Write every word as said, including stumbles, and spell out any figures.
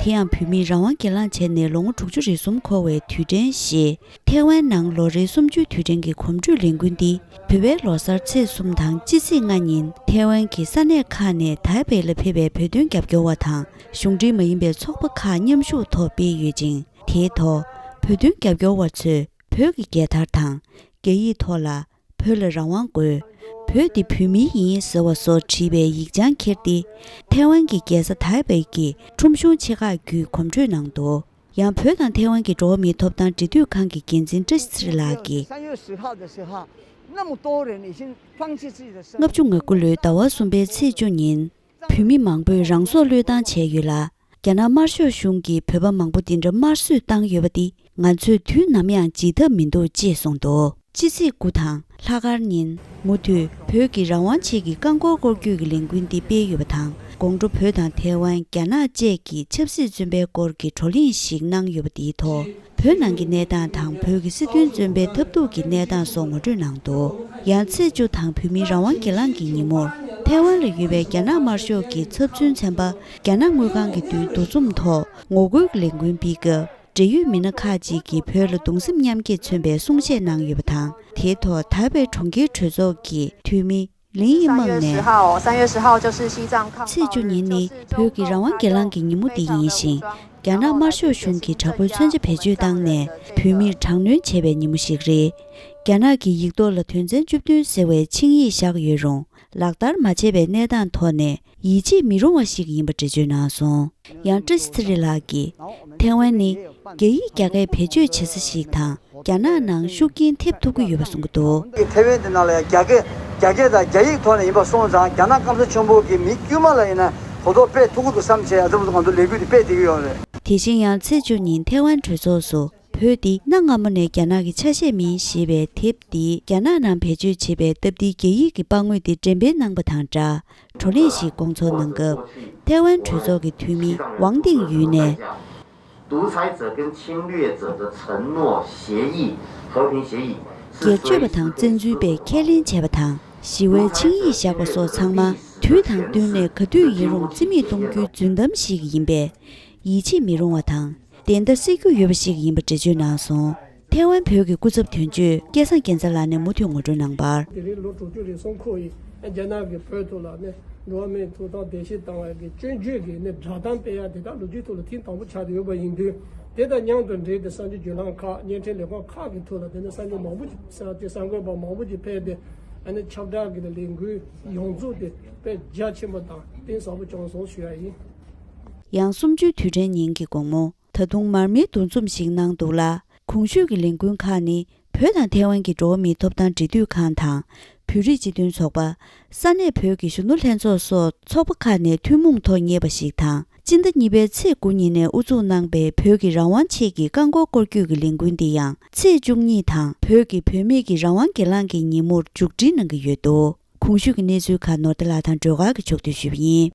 དེ་ཡང་བོད་མིས་རང་དབང་སྒེར་ལངས་བྱས་ནས་ལོ་ངོ་དྲུག་ཅུ་རེ་གསུམ་འཁོར་བའི་དུས་དྲན་ཞེས། ཐའེ་ཝན་ནང་ལོ་རེའི་གསུམ་བཅུའི་དུས་དྲན་གྱི་གོམ་བགྲོད་ལས་འགུལ་འདི། བོད་པའི་ལོ་གསར་ཚེས་གསུམ་དང་སྤྱི་ཚེས་ལྔ་ཉིན་ཐའེ་ཝན་གྱི་ས་གནས་ཁག་ནས་ཐའེ་པེ་ལ་ཕེབས་པའི་བོད་དོན་རྒྱབ་སྐྱོར་བ་དང་གཞུང་འབྲེལ་མ་ཡིན་པའི་ཚོགས་པ་ཁག་མཉམ་ཞུགས་ཐོག་སྤེལ་ཡོད་ཅིང་། དེའི་ཐོག་བོད་དོན་རྒྱབ་སྐྱོར་བ་ཚོས་བོད་ཀྱི་རྒྱལ་དར་དང་། རྒྱ་ཡིག་ཐོག་ལ། བོད་ལ་རང་དབང་དགོས། བོད་འདི་བོད་མིའི་ཡིན་ཟེར་བ་སོགས་བྲིས་པའི་ཡིག་བྱང་ཁྱེར་ཏེ། ཐའེ་ཝན་གྱི་རྒྱལ་ས་ཐའེ་པེ་གྱི་ཁྲོམ་གཞུང་ཆེ་ཁག་བརྒྱུད་གོམ་བགྲོད་གནང་འདུག་ཡང་བོད་དང་ཐའེ་ཝན་གྱི་འགྲོ་བ་མིའི་ཐོབ་ཐང་འབྲེལ་མཐུད་ཁང་གི་འགན་འཛིན་བཀྲ་ཤིས་ཚེ་རིང་ལགས་ཀྱིས། 三月十号的时候，那么多人已经放弃自己的生活。 ལྔ་བཅུ་ང་དགུ་ལོའི་ཟླ་བ་གསུམ་པའི་ཚེས་བཅུ་ཉིན། བོད་མི་མང་པོས་རང་སྲོག་བློས་བཏང་བྱས་ཡོད་ལ། རྒྱ་ནག་དམར་ཤོག་གཞུང་གིས་བོད་པ་མང་པོ་འདི་འདྲ་དམར་གསོད་བཏང་ཡོད་པ་འདི་ང་ཚོས་དུས་ནམ་ཡང་བརྗེད་ཐབས་མི་འདུག་ཅེས་གསུངས་འདུག་སྤྱི་ཚེས་དགུ་དང་ལྷག་དཀར་ཉིན་མུ་མཐུད་བོད་ཀྱི་རང་དབང་ཆེད་ཀྱི་རྐང་འཁོར་སྐོར་སྐྱོད་ཀྱི་ལས་འགུལ་འདི་སྤེལ་ཡོད་པ་དང་། དགོང་དྲོ་བོད་དང་ཐའེ་ཝན། རྒྱ་ནག་བཅས་ཀྱི་ཆབ་སྲིད་བཙོན་པའི་སྐོར་གྱི་བགྲོ་གླེང་ཞིག་གནང་ཡོད་པ་དེའི་ཐོག་བོད་ནང་གི་གནས་སྟངས་དང་བོད་ཀྱི་སྲིད་དོན་བཙོན་པའི་ཐབས་སྡུག་གི་གནས་སྟངས་སོགས་ངོ་སྤྲོད་གནང་འདུག་ཡང་ཚེས་བཅུ་དང་བོད་མིའི་རང་དབང་སྒེར་ལངས་ཀྱི་ཉིན་མོར་ཐའེ་ཝན་ལ་ཡོད་པའི་རྒྱ་ནག་དམར་ཤོག་གི་ཚབ་མཚོན་ཚན་པ་རྒྱ་ནག་དངུལ་ཁང་གི་མདུན་འདུ་འཛོམས་ཐོག་ངོ་རྒོལ་གྱི་ལས་འགུལ་སྤེལ་སྐབས། འབྲེལ་ཡོད་མི་སྣ་ཁག་ཅིག་གིས་བོད་ལ་གདུང་སེམས་མཉམ་སྐྱེད་མཚོན་པའི་གསུང་བཤད་གནང་ཡོད་པ་དང་། དེའི་ཐོག་ཐའེ་པེ་གྲོང་ཁྱེར་གྲོས་ཚོགས་ཀྱི་འཐུས་མི་ལིན་ཡི་མང་ནས། 三月十号，三月十号就是西藏抗暴日， ཚེས་བཅུ་ཉིན་ནི་བོད་ཀྱི་རང་དབང་སྒེར་ལངས་ཀྱི་ཉིན་མོ་དེ་ཡིན་ཞིང་། རྒྱ་ནག་དམར་ཤོག་གཞུང་གིས་དྲག་པོའི་མཚོན་ཆ་བེད་སྤྱོད་བཏང་ནས་བོད་མིར་དྲག་གནོན་བྱས་པའི་ཉིན་མོ་ཞིག་རེད། རྒྱ་ནག་གི་ཡིག་ཐོག་ལ་དོན་ཚན་བཅུ་བདུན་ཟེར་བའི་ཆིངས་ཡིག་བཞག་ཡོད་རུང་ལག་བསྟར་མ་བྱས་པའི་གནས་སྟངས་ཐོག་ནས། ཡིད་ཆེས་མི་རུང་བ་ཞིག་ཡིན་པ་འགྲེལ་བརྗོད་གནང་སོང་། ཡང་། བཀྲ་ཤིས་ཚེ་རིང་ལགས་ཀྱིས། ཐའེ་ཝན་ནི་རྒྱ་ཡིག་རྒྱ་སྐད་བེད་སྤྱོད་བྱེད་ས་ཞིག་དང་། རྒྱ་ནག་ནང་ཤུགས་རྐྱེན་ཐེབས་ཐུབ་ཀྱི་ཡོད་པ་གསུངས་ཀྱི་འདུག་ཐའེ་ཝན་དེ་ནང་ལ་ཡང་རྒྱ་སྐད་རྒྱ་སྐད་དང་རྒྱ་ཡིག་ཐོག་ནས་ཡིན་པ་སོང་ཙང་། རྒྱ་ནག་སྐམ་ས་ཆེན་པོ་གི་མི་དཀྱུས་མ་ལ་ཡིན་ན་གོ་རྟོགས་སྤེལ་ཐུབ་ཀྱི་འདུག་བསམ་བྱས། ཨ་ཙི་ང་ཚོ་ལས་འགུལ་དེ་སྤེལ་བསྡད་ཀྱི་ཡོད་རེད། དེ་བཞིན་ཡང་ཚེས་བཅུ་ཉིན་ཐའེ་ཝན་གྲོས་ཚོགས་སུ། བོད་འདི་གནའ་སྔ་མོ་ནས་རྒྱ་ནག་གི་ཆ་ཤས་མིན་ཞེས་པའི་དེབ་འདི་རྒྱ་ནག་ནང་བེད་སྤྱོད་བྱེད་པའི་སྟབས་བདེའི་རྒྱ་ཡིག་གི་པར་ངོས་དེ་འགྲེམས་སྤེལ་གནང་པ་དང་སྦྲགས། བགྲོ་གླེང་ཞིག་བསྐོང་ཚོགས་གནང་སྐབས། ཐའེ་ཝན་གྲོས་ཚོགས་ཀྱི་འཐུས་མི་ཝང་ཏིང་ཡུས་ནས། 独裁者跟侵略者的承诺、协议、和平协议是 སྒེར་གཅོད་པ་དང་བཙན་འཛུལ་པས་ཁས་ལེན་བྱས་པ་དང་། ཞི་བའི་ཆིངས་ཡིག་བཞག་པ་སོགས་ཚང་མ་དུས་དང་བསྟུན་ནས་ག་དུས་ཡིན་རུང་རྩིས་མེད་གཏོང་རྒྱུའི་རྫུན་གཏམ་ཞིག་ཡིན་པས། ཡིད་ཆེས་མི་རུང་བ་དང་། བདེན་མཐའ་གསལ་རྒྱུ་ཡོད་པ་ཞིག་ཡིན་པ་འགྲེལ་བརྗོད་གནང་སོང་། ཐའེ་ཝན་བོད་ཀྱི་སྐུ་ཚབ་དོན་གཅོད་སྐལ་བཟང་རྒྱལ་མཚན་ལགས་ནས་མུ་མཐུད་ངོ་སྤྲོད་གནང་བར། དེ་རིང་ལོ་དྲུག་ཅུ་རེ་གསུམ་འཁོར་ཡི་རྒྱ་ནག་གིས་བོད་ཐོག་ལ་ནི་འགྲོ་བ་མིའི་ཐོབ་ཐང་བརྡལ་བཤིག་བཏང་བའི་གི་སྐྱོན་བརྗོད་ཀྱི་ནི་བསྒྲགས་གཏམ་སྤེལ་ཡ་དེ་དག་ལོ་རྒྱུས་ཐོག་ལ་ཐེངས་དང་པོ་ཆགས་བསྡད་ཡོད་པ་ཡིན་དུས། དེ་དང་མཉམ་དུ་འབྲེལ་ཏེ་གསར་འགྱུར་བརྒྱུད་ལམ་ཁག་བརྙན་འཕྲིན་ལས་ཁུངས་ཁག་གི་ཐོག་ལ་དེ་ནི་གསར་འགྱུར་མང་པོ་ཞིག་གསར་དེ་གསར་འགོད་པ་མང་པོ་ཞིག་ཕེབས་ཏེ། ཨ་ནི་ཁྱབ་བསྒྲགས་ཀྱི་ལས་འགུལ་ཡོངས་རྫོགས་དེ་དཔེ་རྒྱ་ཆེན་པོ་དང་གཏིང་ཟབ་པོ་བྱུང་སོང་ཞུ་ཡ་ཡིན། ཡང་གསུམ་བཅུའི་དུས་དྲན་ཉིན་གྱི་དགོང་མོ། ད་དུང་མར་མེའི་འདུ་འཛོམས་ཤིག་གནང་འདུག་ལ། གོང་ཞུས་ཀྱི་ལས་འགུལ་ཁག་ནི་བོད་དང་ཐའེ་ཝན་གྱི་འགྲོ་བ་མིའི་ཐོབ་ཐང་འབྲེལ་མཐུད་ཁང་དང་། བོད་རིགས་སྤྱི་མཐུན་ཚོགས་པ། ས་གནས་བོད་ཀྱི་གཞོན་ནུ་ལྷན་ཚོགས་སོགས་ཚོགས་པ་ཁག་ནས་ཐུན་མོང་ཐོག་གཉེར་བ་ཞིག་དང་། སྤྱི་ཟླ་གཉིས་པའི་ཚེས་དགུ་ཉིན་ནས་དབུ་འཛུགས་གནང་པའི་བོད་ཀྱི་རང་དབང་ཆེད་ཀྱི་རྐང་འཁོར་སྐོར་སྐྱོད་ཀྱི་ལས་འགུལ་འདི་ཡང་ཚེས་བཅུ་གཉིས་དང་བོད་ཀྱི་བུད་མེད་ཀྱི་རང་དབང་སྒེར་ལངས་ཀྱི་ཉིན་མོར་མཇུག་སྒྲིལ་གནང་གི་ཡོད་འདུག་གོང་ཞུས་ཀྱི་གནས་ཚུལ་ཁག་ནོར་བདེ་ལགས་དང་སྒྲོལ་དཀར་གྱིས་ཕྱོགས་བསྡུས་ཞུས་པ་ཡིན།